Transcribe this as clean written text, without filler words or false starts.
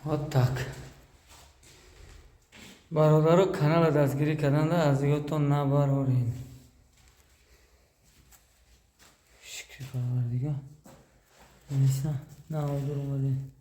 Вот так. Бародаро, канала дастгирӣ карданда аз ёдтон набарорен. Шукри Парвардигор. Неса, на дур омадем.